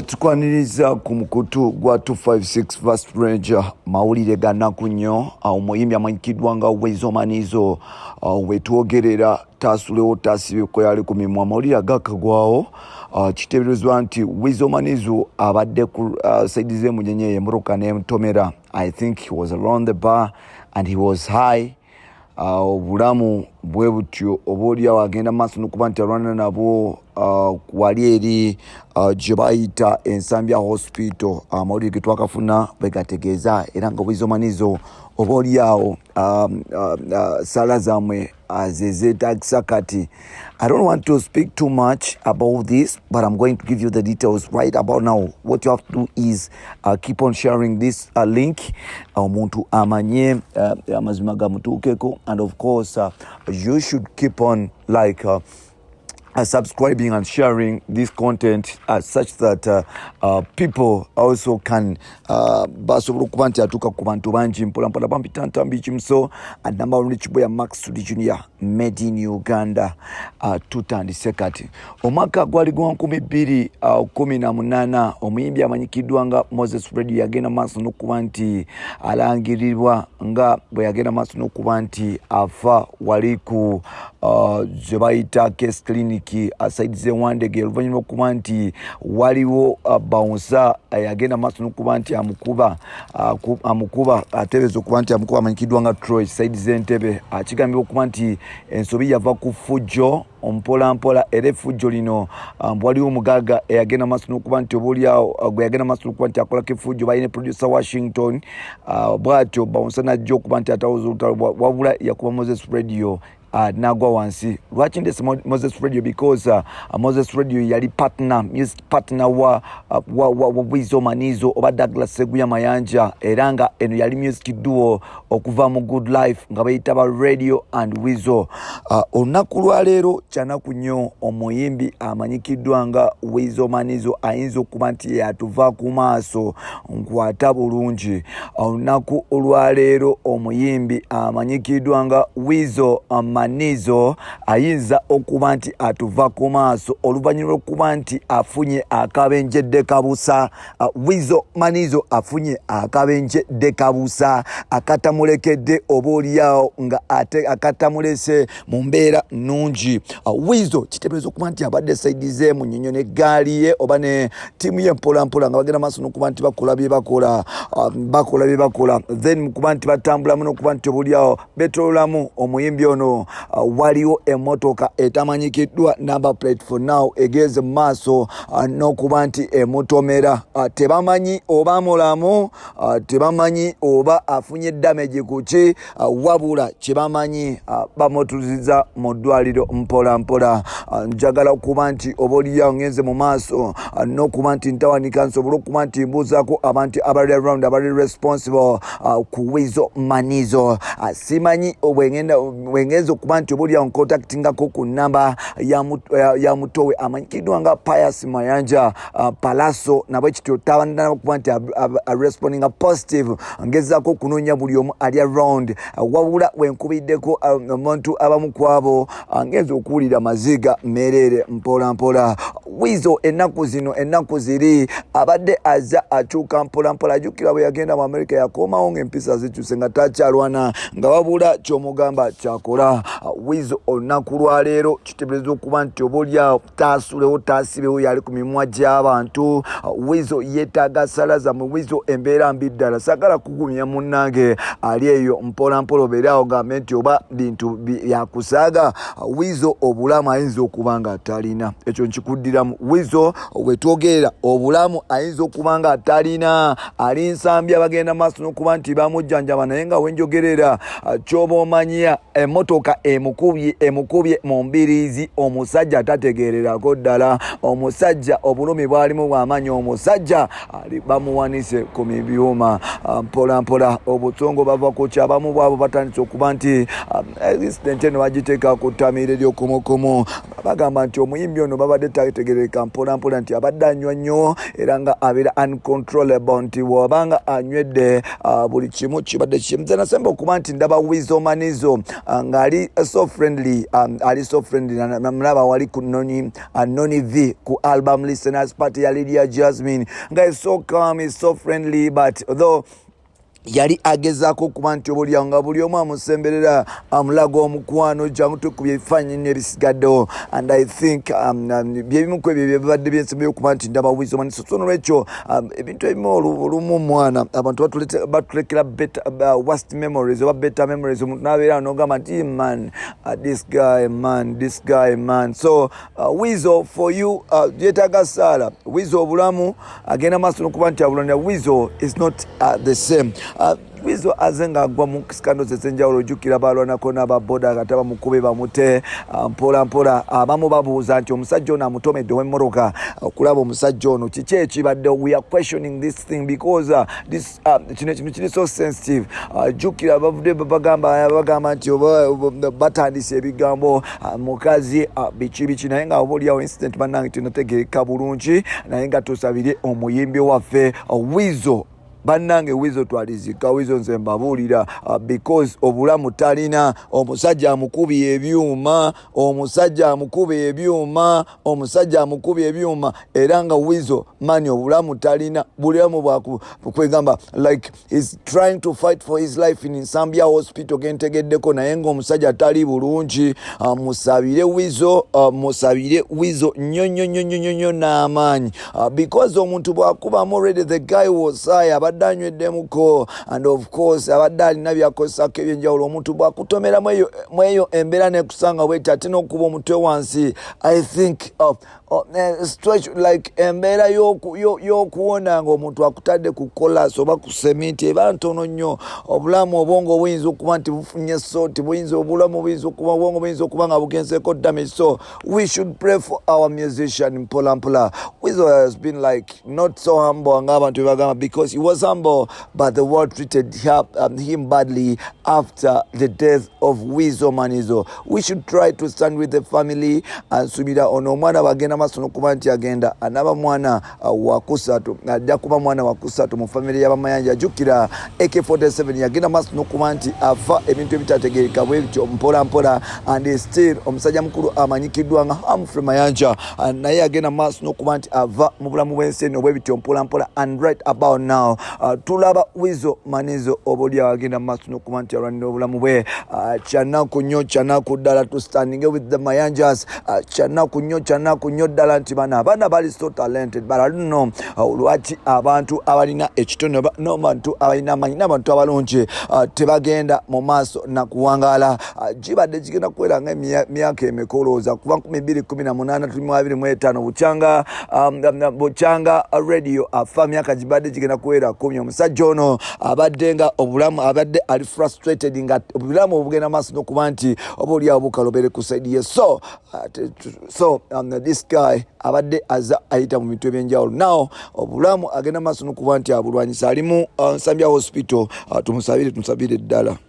Tukwaniriza ku mukutu gwa 256 Vast Ranger. Mawulire ga nnaku nnyo. Omuyimbi amanyikiddwa nga Weasel Manizo, wetwogerera taasulewo taasibeko, yali ku mimwa. Amawulire agakagwawo, kiteeberezebwa nti Weasel Manizo abadde ku side z'emunyenye, emmotoka n'emutomera. I think he was around the bar and he was high. Obulamu bwe butyo, oba oliawo agenda maaso nokuba nti alwana nabwo wali eri gye bayita Ensambya Hospital. Amawulire ge twakafuna bwe gategeeza, era nga Weasel Manizo oba oliawo sala zammwe zezeetagisa kati. I don't want to speak too much about this, but I'm going to give you the details right about now. What you have to do is keep on sharing this link, omuntu amanye amazima gamutuukeko, and of course you should keep on like subscribing and sharing this content such that people also can basobola okuba nti atuuka ku bantu bangi mpolampola. Bampita Ntambi Kimuso, number one Chiboya Max Junior, made in Uganda. Tutandise kati. Omwaka gwali gwa 2018. Omuyimbi amanyikiddwa nga Moses Radio yagenda maaso n'okuba nti alangirirwa nga bwe yagenda maaso n'okuba nti afa wali ku ze bayita Case Clinic, side z'ewandege, oluvannyuma okuba nti waliwo bouncer yagenda maaso n'okuba nti amukuba, atebereza okuba nti amukuba, amanyikiddwa nga Troy, side z'Entebe. Kigambibwa okuba nti ensobi yava ku fujjo mpola mpola, era effujjo lino waliwo omugagga eyagenda maaso n'okuba nti obaoliawo gwe yagenda maaso n'okuba nti akolako effujjo, balina producer Washington. Bw'atyo bouncer najja okuba nti atawuza olutalo, wabula yakuba Moses Radio nagwa wansi. Lwaki ndese Moses Radio? Because Moses Radio yali partner, music partner wa Weasel Manizo oba Douglas Seguya Mayanja, era nga eno yali music duo okuva mu Good Life nga bayita ba Radio and Weasel. Olunaku lwaleero kyanaku nnyo. Omuyimbi amanyikiddwa nga Weasel Manizo ayinza okuba nti yatuva ku maaso. Nkwata bulungi, olunaku olwaleero omuyimbi amanyikiddwa nga Weasel Manizo ayinza okuba nti atuva ku maaso oluvannyuma lw'okuba nti afunye akabenje ddekabusa. Weasel Manizo afunye akabenje ddekabusa akatamulekedde oba oliawo nga ate akatamulese mu mbeera nnungi. Weasel kiteebereza okuba nti abadde side ze mu nnyonyo n'eggaali ye oba ne ttiimu ye mpolampola, nga bagenda maaso n'okuba nti bakola bye bakola, bakola bye bakola, then mukuba nti batambulamu n'okuba nti obaoliawo betololamu omuyimbi ono, waliwo emmotoka etamanyikiddwa number plate for now egenze mu maaso n'okuba nti emutomera. Tebamanyi oba mulamu, tebamanyi oba afunye damage kuki, wabula kyebamanyi bamutuziza mu ddwaliro mpola mpola. Njagala okuba nti oba oliawo ngenze mu maaso n'okuba nti ntawanika, nsobole okuba nti mbuuzaako abantu abali around, abali responsible ku Weasel Manizo. Simanyi bwengenza okuba nti oba oliawo ncontactingako ku namba ya mutowe amanyikiddwa nga Pius Mayanja, Palaso, nabwe kityo tabandana okuba nti arespondinga positive. Ngezaako okunoonya buli omu ali around, wabula wenkubiddeko omuntu abamu ku abo, ngenza okuwulira maziga mereere mpola mpola. Weasel ennaku zino, ennaku ziri abadde aza akyuka mpola mpola. Ajjukira bwe yagenda mu Amerika, yakomawo ng'empisa zikyuse, nga takyalwana, nga wabula kyomugamba kyakola. Weasel olunaku lwaleero kiteebereza okuba nti oba oliawo taasulewo taasibewo, yali ku mimwa gy'abantu. Weasel yeetaaga sala zammwe. Weasel embeera mbi ddala. Saagala kugumya munnange ali eyo mpola mpola, obeere awo gambe nti oba bintu byakusaaga. Weasel obulamu ayinza okuba nga talina, ekyo nkikuddiramu. Weasel wetwogerera obulamu ayinza okuba nga talina, ali Nsambya, bagenda maaso n'okuba nti bamujjanjaba, naye nga wenjogerera kyoba omanya emmotoka emukubye, emukubye mu mbiriizi. Omusajja tategeererako ddala. Omusajja obulumi bwalimu bw'amaanyi. Omusajja ali bamuwanise ku mibyuma mpola mpola. Obutongo bava ku kyabamu bwabo batandise okuba nti accident eno bagiteeka ku ttamiiro eryokumukumu. Bagamba nti omuyimbi ono babadde tategereka mpola mpola, nti abadde anywa nnyo era nga abeera uncontrollable, nti bw'abanga anywedde buli kimu kibadde kimu. Nze nasemba okuba nti ndaba Weasel Manizo ng'ali Ali so friendly, ali so friendly. Namulaba wali ku Noni, Noni V ku album listeners party ya Lydia Jasmine, nga is so calm, is so friendly, but though yali agezaako okuba nti obaolyawo nga buli omu amusemberera amulaga omukwano, jangu tukubye ebifaananyi n'ebisigaddewo. And I think byebimu ku ebyo byebibadde byensembeyo okuba nti ndaba Weasel Manizo. So nolwekyo ebintu ebimu olumu omwana abantu batulekera better, worst memories oba better memories. Omuntu nabeera nogamba nti, "Man, this guy, man, this guy, man." So Weasel, for you, yetaaga saala. Weasel obulamu agenda maaso nokuba nti abulanira. Weasel is not the same. Weasel aze ng'agwa mu scandals ez'enjawulo. Ojjukira balwanako n'ababoda ate bamukube bamute mpola mpola. Abamu babuuza nti omusajja ono amutomedde ow'emmotoka okulaba omusajja ono kiki ekibadde. We are questioning this thing because this kino ekintu kiri so sensitive. Jjukira bavudde bagamba nti oba batandise ebigambo mukazi biki biki, naye nga oba oliawo incident bannange tenategereka bulungi. Naye nga tusabire omuyimbi waffe Weasel. Bannange, Weasel twalizika. Weasel nze mbabuulira, because obulamu talina. Omusajja amukubye ebyuma, omusajja amukubye ebyuma, omusajja amukubye ebyuma, era nga Weasel mani obulamu talina, bulamu bwakwegamba like is trying to fight for his life in Nsambya Hospital gentegeddeko, naye ngaomusajja tali bulungi. Musabire Weasel, musabire Weasel nnyo nnyo nnyo nnyo nnyo n'amaanyi, because omuntu bw'akubamu already, the guy was high, abadde anyweddemuko, and of course abadde alina byakozesako ebyenjawulo. Omuntu bw'akutomera mu eyo embeera nekusanga bweti ate n'okuba omutwe wansi, I think situation like embeera y'okuwona nga omuntu akutadde ku kolas oba ku seminti eba ntono nnyo. Obulamu obwongo buyinza okuba nti bufunye soti, buyinza obulamu buyinza okuba obwongo buyinza okuba nga bugenzeeko damage. So we should pray for our musician. Mpola mpola, Weasel has been like not so humble ng'abantu bebagamba, because he was humble, but the world treated him badly after the death of Weasel Manizo. We should try to stand with the family. Nsubira ono omwana bagenda maaso n'okuba nti agenda anaba mwana wakusatu, ajja kuba mwana wakusatu mu famire y'abamayanja. Jjukira AK47 yagenda maaso n'okuba nti afa ebintu ebitategeereka bwe bityo mpola mpola, and still omusajja mukulu amanyikiddwa nga Humphrey Mayanja naye agenda maaso n'okuba nti ava mu bulamu bw'ensi eno bwe bityo mpola mpola. And right about now tulaba Weasel Manizo obaoliawo agenda maaso n'okuba nti alwanira obulamu bwe. Kyanaku nnyo, kyanaku ddala to standing with the Mayanjas. Kyanaku nnyo, kyanaku nnyo ddala nti bano abaana bali so talented, but I don't know lwaki abantu abalina ekitone n'abantu abalina amanyi n'abantu abalungi tebagenda mu maaso nakuwangaala. Gibadde gigenda kuwera nga emyaka emikolooza kuva 2018, tuli mu 25, bukyanga Radio afa, myaka gibadde gigenda kuwera 10. Omusajja ono abadde nga obulamu abadde ali frustrated, nga obulamu obugenda maaso n'okuba nti oba oliawo bukalobere ku side ye. So this guy abadde aza ayita mu bintu ebyenjawulo. Now obulamu agenda maaso n'okuba nti abulwanyisa, ali mu Nsambya Hospital. Tumusabire, tumusabire ddala.